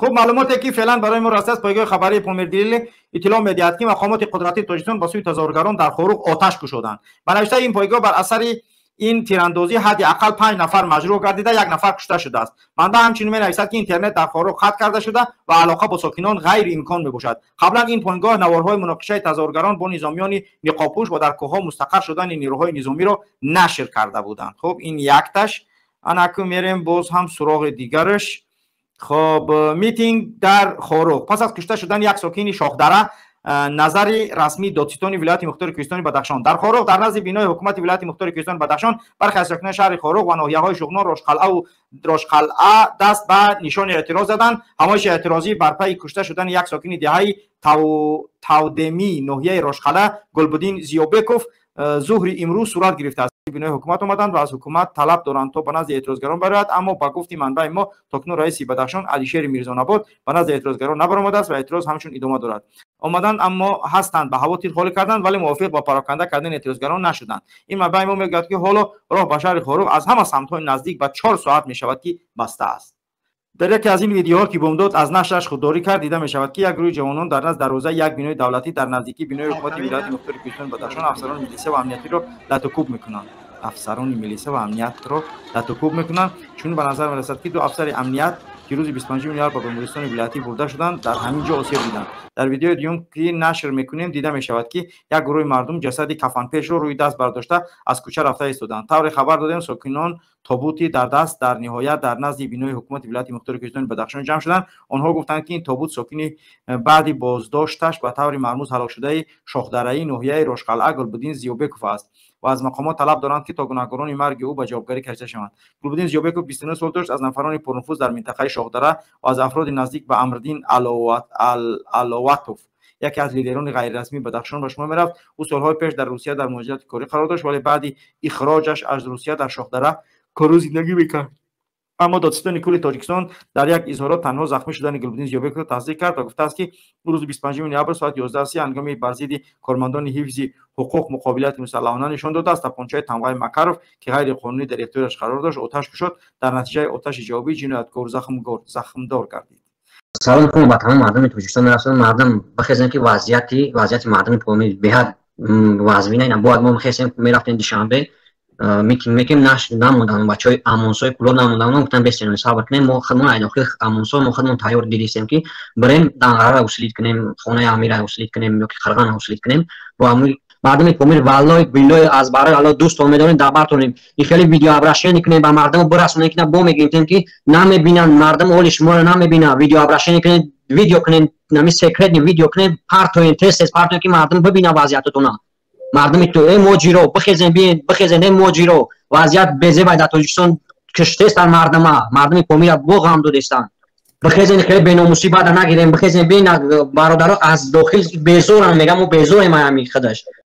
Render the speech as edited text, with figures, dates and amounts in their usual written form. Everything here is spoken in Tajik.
Хуб, маълумоте ки феълан барои мо расида, аз пойгоҳи хабарии Помир Дейли иттилоъ медиҳад, ки мақомоти қудратии Тоҷикистон ба сӯи тазоҳургарон дар Хоруғ оташ кушоданд. Ба навиштаи ин пойгоҳ, бар асари ин тирандозӣ ҳадди ақал 5 нафар маҷрӯҳ гардида, 1 нафар кушта шудааст. Манбаъ ҳамчунин менависад, ки интернет дар Хоруғ қатъ карда шуда ва алоқа бо сокинон ғайриимкон мебошад. Қаблан ин пойгоҳ наворҳои муноқишаи тазоҳургарон бо низомиёни ниқобпӯш ва дар кӯҳҳо мустақар шудани нерӯҳои низомиро нашр карда буданд. Хуб, ин якташ. Анаку мерем боз ҳам суроғи дигараш. Хоб, митинг дар Хоруғ пас аз кушта шудани як сокини Шохдара. Назари расмии додситони вилояти мухтори Кӯҳистони Бадахшон: дар Хоруғ, дар назди бинои ҳукумати вилояти мухтори Кӯҳистони Бадахшон, бархе аз сокинони шаҳри Хоруғ ва ноҳияҳои Шуғнон, Рошқалъаву Рошқалъа даст ба нишони эътироз заданд. Ҳамоиши эътирозӣ бар пайи кушта шудани як сокини деҳаи Тавдемӣ ноҳияи Рошқалъа, Гулбуддин Зиёбеков, зуҳри имрӯз сурат гирифтааст. Бинои ҳукумат омаданд ва аз ҳукумат талаб доранд, то ба назди эътирозгарон барояд. Аммо ба гуфти манбаи мо, то кунун раиси Бадахшон Алишери Мирзонабод ба назди эътирозгарон набаромадааст ва эътироз ҳамчун идома дорад. Омаданд, аммо ҳастанд, ба ҳаво тир холӣ карданд, вале мувофиқ ба пароканда кардани эътирозгарон нашуданд. Ин манбаи мо мегӯяд, ки ҳоло роҳ ба шаҳри Хоруғ аз ҳама самтҳои наздик ба 4 соат мешавад, ки баста аст. Дар яке аз ин видеоҳо, ки Бомдод аз нашраш худдорӣ кард, дида мешавад, ки як гурӯҳи ҷавонон дар назди дарвозаи як бинои давлатӣ дар наздикии бинои ҳукумати вилояти мухтори Кӯҳистони Бадахшон афсарони милиса ва амниятиро латукӯб мекунанд. Афсарони милиса ва амниятро латукӯб мекунанд. Чунин ба назар мерасад, ки ду афсари амният, ки рӯзи 25 ноябр ба бемористони вилоятӣ бурда шуданд, дар ҳамин ҷо осеб диданд. Дар видеои дуюм, ки нашр мекунем, дида мешавад, ки як гурӯҳи мардум ҷасади кафанпешро рӯи даст бардошта, аз кӯча рафта истоданд. Тавре хабар додем, сокинон тобути дар даст дар ниҳоят дар назди бинои ҳукумати вилояти мухтори Кӯҳистони Бадахшон ҷамъ шуданд. Онҳо гуфтанд, ки ин тобут сокини баъди боздошташ ба таври мармуз ҳалокшудаи Шохдараи ноҳияи Рошқалъа, Гулбуддин Зиёбеков аст ва аз мақомот талаб доранд, ки то гунаҳкорони марги ӯ ба ҷавобгарӣ кашида шаванд. Гулбуддин Зиёбеков 29 сол дошт, аз нафарони пурнуфуз дар минтақаи Шохдара ва аз афроди наздик ба Амриддин Аловатов, яке аз лидерони ғайрирасмии Бадахшон, ба шумор мерафт. Ӯ солҳои пеш дар Русия дар муҳоҷирати корӣ қарор дошт, вале баъди ихроҷаш аз Русия дар Шохдара кору зиндагӣ мекард. Аммо додситони кулли Тоҷикистон дар як изҳорот танҳо захмӣ шудани Гулбуддин Зиёбековро тасдиқ кард ва гуфтааст, ки ӯ рӯзи 25 ноябр соати 11:30 ҳангоми бар зидди кормандони ҳифзи ҳуқуқ муқобилияти мусаллаҳона нишон дода, аз тапончаи тамғаи Макаров, ки ғайриқонунӣ дар ихтиёраш қарор дошт, оташ кушод. Дар натиҷаи оташи ҷавобӣ ҷинояткор захмдор гардид. Салом кун ба тамоми мардуми Тоҷикистон мерасонам. Мардум, бихезем, ки вазъияти мардуми Помир беҳад вазнина. Бояд мо мехестем, мерафтем Душанбе, митинг мекунем. Намондан бачаҳои амонсои кулоб намондан. Гуфтан, бестен, сабр кунем. Мо худмон айдохили амонсо, мо худмон тайёр дидистем, ки бирем, Данғарара усилить кунем, хонаи Амира усилить кунем ёки Қирғана усилить кунем. Бо ҳамин мардуми Помир, валлои биллои, аз барои Алло дӯстон медорем, дар бартонем, ин хеле видеообращение кунем, ба мардум бирасонем, ки бо мегӯем, ки намебинанд мардум, ҳоли шуморо намебинанд. Видеообращение кунем, видео кунем, нами секретный видео кунем, партоем, тез тез партоем, ки мардум бибинад вазъиятатона. Мардуми ту, э моҷиро, бихезен, биен, бихезен, э моҷиро, вазъият безебай дар Тоҷикистон. Киштестан мардума, мардуми Помира бо ғам додестанд. Бихезен, хеле беномусӣ бада нагирем. Бихезен, биен, бародаро, аз дохил безорам, мегам, мо безорем ами худаш.